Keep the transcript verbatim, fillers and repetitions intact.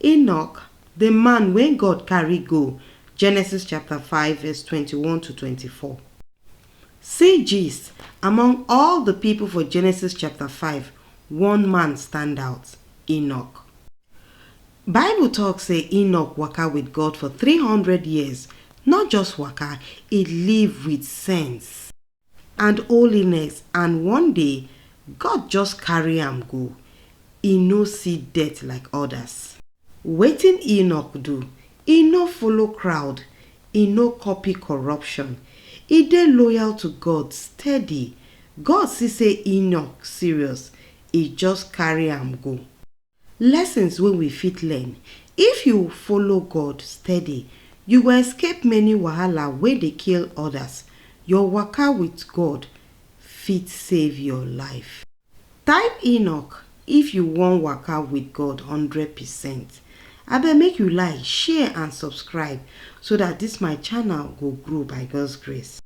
Enoch, the man wey God carry go, Genesis chapter five, verse twenty-one to twenty-four. See gist, among all the people for Genesis chapter five, one man stand out, Enoch. Bible talk say Enoch waka with God for three hundred years, not just waka, e live with sense and holiness, and one day, God just carry am go. E no see death like others. Wetin Enoch do? E no follow crowd, e no copy corruption, e dey loyal to God steady. God see say Enoch serious, e just carry am go. Lessons wey we fit learn. If you follow God steady, you go escape many wahala wey dey kill others. Your waka with God fit save your life. Type Enoch if you wan waka with God hundred percent. Abeg make you like, share and subscribe so that this my channel go grow by God's grace.